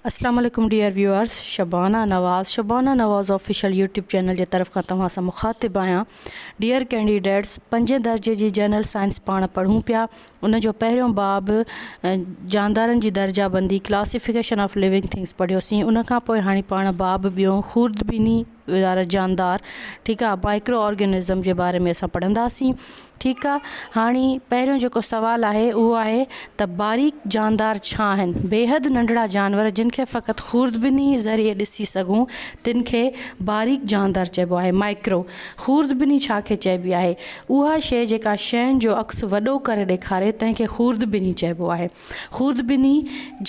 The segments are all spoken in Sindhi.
اسلام عليڪم dear viewers Shabana Nawaz Shabana Nawaz official YouTube channel جي طرف کان توهان سان مخاطب آهيان ڊيئر ڪينڊيڊيٽس پنجين درجي جي جنرل سائنس پاڻ پڙهون پيا ان جو پهريون باب جاندارن جي درجه بندي ڪلاسيفڪيشن آف لونگ ٿنگس پڙهيوسين ان کان پوء هاڻي پاڻ باب ٻيون خوردبيني وارا جاندار ٺيڪ آ مائڪرو آرگينزم جي باري ۾ اسان پڙهنداسين ٺيڪ آ هاڻي پهريون جيڪو سوال آهي اهو آهي ته باريڪ جاندار ڇا آهن؟ بيحد ننڍڙا جانور جن کي فقط خوردبيني ذريعي ڏسي سگهون تن کي باريڪ جاندار چئبو آهي مائڪرو خوردبيني ڇا کي چئبي آهي؟ اها شيء جيڪا شين جو عڪس وڏو ڪري ڏيکاري تنهن کي خوردبيني چئبو آهي. خوردبيني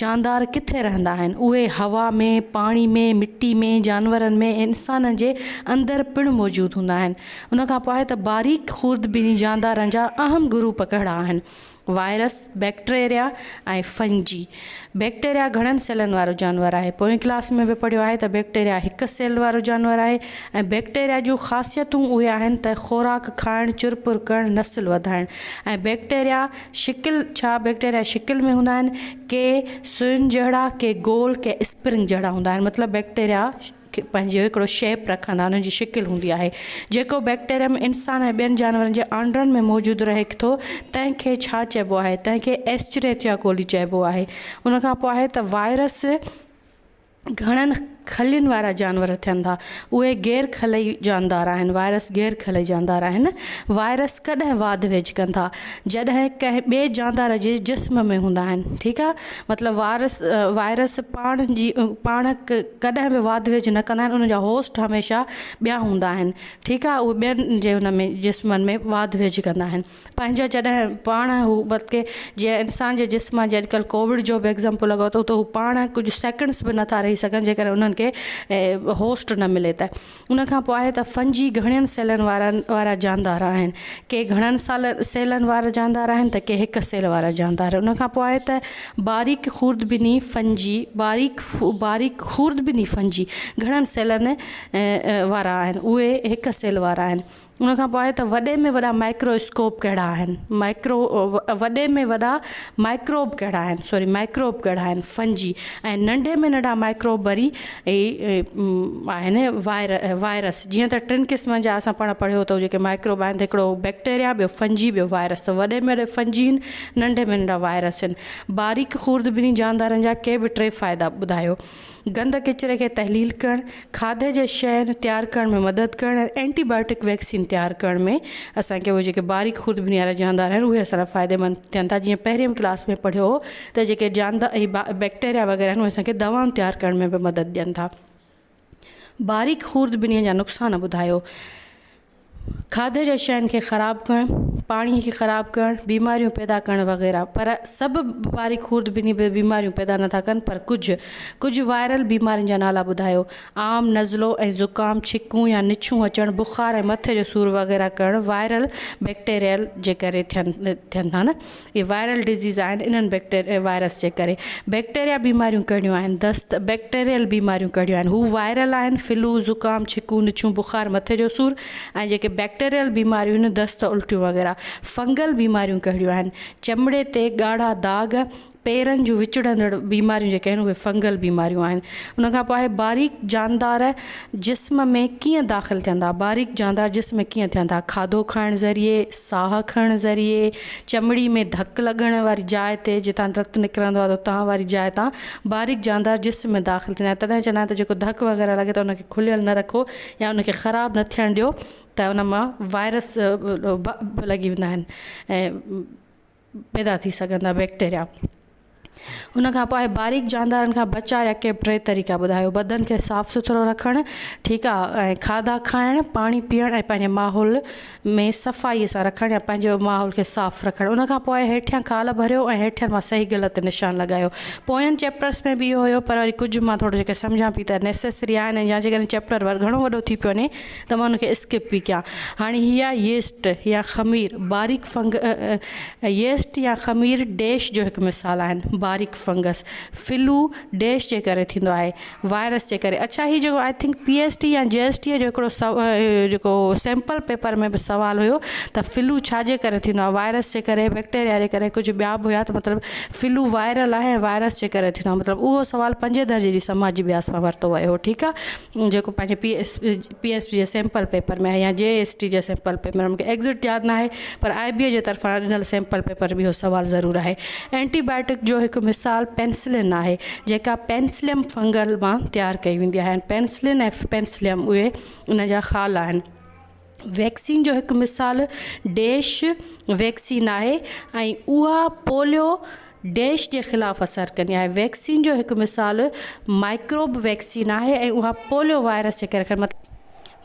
جاندار ڪٿي رهندا آهن؟ اهي هوا ۾، پاڻي ۾، مٽي ۾، جانورن ۾ ۽ انسانن جي اندر پڻ موجود هوندا آهن. ان کان پوء آهي ته باريڪ خوردبيني جاندارن جا اهم گروپ ڪهڙا آهن؟ Virus, بيڪٽريريا ۽ fungi. بيڪٽيريا گهڻن سيلن وارو جانور آهي. پوئين ڪلاس ۾ به پڙهيو آهي ته بيڪٽيريا هڪ سيل وارو جانور آهي ۽ بيڪٽيريا جون خاصيتون اهي آهن ته خوراڪ کائڻ، چرپر ڪرڻ، نسل وڌائڻ ۽ بيڪٽيريا شڪل، ڇا بيڪٽيريا شڪل ۾ هوندا آهن؟ ڪي سوئن جهڙا، ڪي گول، ڪي اسپرنگ جهڙا هوندا آهن. مطلب بيڪٽيريا پنهنجو هڪڙو شيپ رکندا آهن، انهن جي شڪل هوندي آهي. جيڪو بيڪٽيريم انسان ۽ ٻين جانورن جي آنڊرن ۾ موجود رهي ٿو، تنهن کي ڇا چئبو آهي؟ تنهن کي ايسچريچيا ڪولي چئبو آهي. ان کان پوء آهي ته وائرس گهڻن خلين وارا جانور ٿين ٿا. اهي غير خلئي جاندار آهن. وائرس غير خلئي جاندار آهن. وائرس ڪڏهن واڌ ويجهه ڪن ٿا؟ جڏهن ڪنهن ٻئي جاندار جي جسم ۾ هوندا آهن. ٺيڪ آ مطلب وارس وائرس پاڻ جي پاڻ ڪڏهن به واڌ ويجهه نه ڪندا آهن ان جا هوسٽ هميشه ٻيا هوندا آهن. ٺيڪ آ اهي ٻين جي ان ۾ جسمن ۾ واڌ ويجهه ڪندا آهن. پنهنجا جڏهن پاڻ هو بلڪه جيئن انسان جي جسم مان جيئن اڄڪلهه ڪووڊ جو به ايگزامپل لڳو ته هو پاڻ ڪجهه سيڪنڊس به نٿا رهي سگهن جيڪڏهن انهن کي هوسٽ نه ملي ته ان کان پوء آهي ته فنجي گهڻين سيلن وارن وارا جاندار آهن ڪي گهڻن سال سيلن وارا جاندار آهن ته ڪي هڪ سيل وارا جاندار ان کان پوء آهي ته باريڪ خوردبيني فنجي باريڪ باريڪ خوردبيني فنجي گهڻن سيلن وارا آهن اهي هڪ سيل وارا آهن ان کان پوء آهي ته وڏي ۾ وڏا مائڪرو اسڪوپ ڪهڙا آهن مائڪرو وڏي ۾ وڏا مائڪروب ڪهڙا آهن سوري مائڪروب ڪهڙا آهن فنجي ۽ ننڍي ۾ ننڍا مائڪروب وري آهن وائر وائرس جيئن ته ٽن قسمن جا اسان پاڻ پڙهيو ته جيڪي مائڪروب آهن هڪڙو بيڪٽيريا ٻيو فنجي ٻيو وائرس ته وڏي ۾ وڏي فنجي آهن ننڍي ۾ ننڍا وائرس آهن باريڪ خوردبيني جاندارن جا ڪي به ٽي فائدا ٻڌايو گند ڪچري کي تحليل ڪرڻ، کاڌي جي شين تيار ڪرڻ ۾ مدد ڪرڻ ۽ اينٽي بايوٽڪ ويڪسين تيار ڪرڻ ۾ اسان کي اهي جيڪي باريڪ خوردبيني وارا جاندار آهن اهي اسان لاء فائديمند ٿين ٿا جيئن پهرين به ڪلاس ۾ پڙهيو هو ته جيڪي جاندار هي بيڪٽيريا وغيره آهن اهي اسان کي دوائن تيار ڪرڻ ۾ به مدد ڏين ٿا. باريڪ خوردبيني جا نقصان ٻڌايو. کاڌي جي شين کي خراب ڪرڻ، پاڻي کي خراب ڪرڻ، بيماريون پيدا ڪرڻ وغيره پر سڀ باريڪ خوردبيني به بيماريون پيدا نٿا ڪن پر ڪجهه ڪجهه وائرل بيمارين جا نالا ٻڌايو عام نزلو ۽ زڪام، ڇڪون يا نڇون اچڻ، بخار ۽ مٿي جو سور وغيره ڪرڻ وائرل بيڪٽيريل جي ڪري ٿين ٿين ٿا نه. اهي وائرل ڊزيز آهن انهن بيڪٽيريا وائرس جي ڪري بيڪٽيريا بيماريون ڪهڙيون آهن دست بيڪٽيريل بيماريون ڪهڙيون آهن هو وائرل آهن فلو زڪام ڇڪون نڇون بخار مٿي جو سور ۽ جيڪي بيڪٽيريل بيماريون آهن دست الٽيون وغيره فنگل بيماريون ڪهڙيون آهن چمڙي تي ڳاڙها داغ پيرن جون وچڙندڙ بيماريون جيڪي آهن اهي فنگل بيماريون آهن ان کان پوء آهي باريڪ جاندار جسم ۾ ڪيئن داخل ٿين ٿا؟ باريڪ جاندار جسم ۾ ڪيئن ٿين ٿا؟ کاڌو کائڻ ذريعي، ساهه کڻڻ ذريعي، چمڙي ۾ ڌڪ لڳڻ واري جاء تي جتان رت نڪرندو آهي ته اتان واري جاء تان باريڪ جاندار جسم ۾ داخل ٿيندا آهن. تڏهن چوندا آهن ته جيڪو ڌڪ وغيره لڳي ته ان کي کليل نه رکو يا ان کي خراب نه ٿيڻ ڏيو ته ان مان وائرس به لڳي ويندا آهن ۽ پيدا ٿي سگهن ٿا بيڪٽيريا. ان کان پوء آهي باريڪ جاندارن کان بچاء جا ڪي ٽي طريقا ٻڌايو بدن کي صاف سٿرو رکڻ ٺيڪ آ ۽ کاڌا کائڻ پاڻي پيئڻ ۽ پنهنجي ماحول ۾ صفائي سان رکڻ يا پنهنجو ماحول کي صاف رکڻ ان کان پوء هيٺيان خال ڀريو ۽ هيٺين مان صحيح غلط تي نشان لڳايو پوين چيپٽرس ۾ به اهو هيو پر وري ڪجهه مان ٿورو جيڪي سمجهان پئي ته نيسيسري آهن يا جيڪڏهن چيپٽر گهڻو وڏو ٿي پيو وڃي ته مان ان کي اسڪپ پئي ڪيان. هاڻي هي آهي ييسٽ يا خمير، باريڪ فنگ ييسٽ يا خمير ڊيش جو هڪ مثال آهن. باريڪ فنگس. فلو ڊيش جي ڪري ٿيندو آهي، وائرس جي ڪري. اڇا هي جيڪو I think P S T يا جي ايس ٽي جو هڪڙو جيڪو سيمپل پيپر ۾ به سوال هيو ته فلو ڇا جي ڪري ٿيندو آهي وائرس جي ڪري بيڪٽيريا جي ڪري ڪجهه ٻيا به هيا ته مطلب فلو وائرل آهي ۽ وائرس جي ڪري ٿيندو آهي مطلب اهو سوال پنجين درجي جي سماجي اڀياس مان ورتو ويو هو ٺيڪ آهي جيڪو پنهنجي پي ايس پي ايس جي سيمپل پيپر ۾ آهي يا جي ايس ٽي جي سيمپل پيپر ۾ مونکي ايگزيڪٽ ياد ناهي پر آء بي اي جي طرفان ڏنل سيمپل پيپر ۾ اهو سوال ضرور آهي. اينٽي بائيوٽڪ جو هڪ مثال پينسلين آهي جيڪا پينسليم فنگل مان تيار ڪئي ويندي آهي ۽ پينسلين ۽ پينسليم اهي ان جا خال آهن. ويڪسين جو هڪ مثال ڊيش ويڪسين آهي ۽ اها پوليو ڊيش جي خلاف اثر ڪندي آهي. ويڪسين جو هڪ مثال مائڪروب ويڪسين آهي ۽ اها پوليو وائرس جي ڪري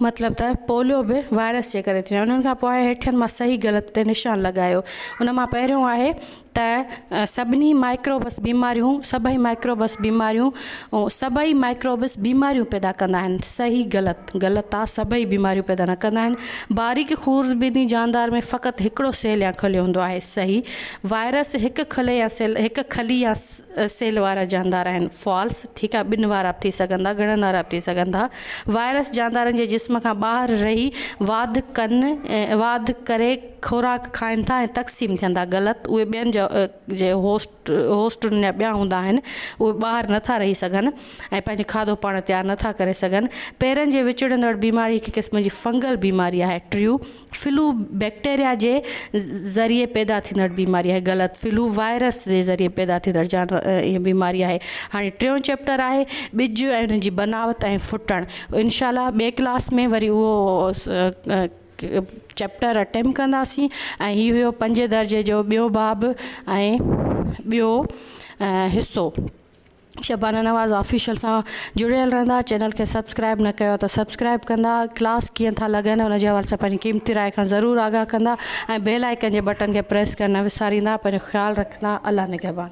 مطلب ته پوليو به وائرس جي ڪري ٿيندو آهي. انهن کان پوء آهي هيٺين مان صحيح غلط تي نشان لڳايو. ان مان پهريون آهي ته سڀني مائڪروبس بيماريون سڀئي مائڪروبس بيماريون سڀئي مائڪروبس بيماريون پيدا ڪندا آهن. صحيح غلط غلط آ سڀئي بيماريون پيدا نه ڪندا آهن. باريڪ خورزبيني جاندار ۾ فقط هڪڙو سيل يا خليو هوندو آهي. صحيح وائرس هڪ خلي يا سيل هڪ خلي يا سيل وارا جاندار آهن. فالس ٺيڪ آ ٻن وارا به ٿي سگهن ٿا گهڻن وارا به ٿي سگهن ٿا. وائرس جاندارن جي جسم کان ٻاهر رهي واڌ ڪن واڌ ڪري خوراڪ کائن ٿا ۽ تقسيم ٿين ٿا. غلط اهي ٻين جا جي هوسٽ هوسٽن جا ٻيا هوندا آهن اهي ٻاهر نٿا رهي سگهن ۽ پنهنجو کاڌو پاڻ تيار نٿا ڪري سگهن. پيرن جي وچڙندڙ بيماري هڪ قسم جي فنگل بيماري آهي. ٽيو فلو بيڪٽيريا جي ذريعي پيدا ٿيندڙ بيماري آهي. غلط فلو وائرس جي ذريعي پيدا ٿيندڙ جانور اها بيماري آهي. هاڻي ٽيون چيپٽر آهي ٻج ۽ ان جي بناوت ۽ ڦٽڻ. انشاء الله ٻئي ڪلاس ۾ وري اهو چيپٽر اٽيمپٽ ڪنداسين ۽ هي هيو پنجين درجي جو ٻيو باب ۽ ٻيو حصو. شبانه نواز آفيشل سان جڙيل رهندا چينل کي سبسڪرائب نه ڪيو ته سبسڪرائب ڪندا ڪلاس ڪيئن ٿا لڳن ان جي حوالي سان پنهنجي قيمتي راء کان ضرور آگاهه ڪندا ۽ بيل آئيڪن جي بٽن کي پريس ڪرڻ نه وساريندا پنهنجو خيال رکندا الله نگهبان.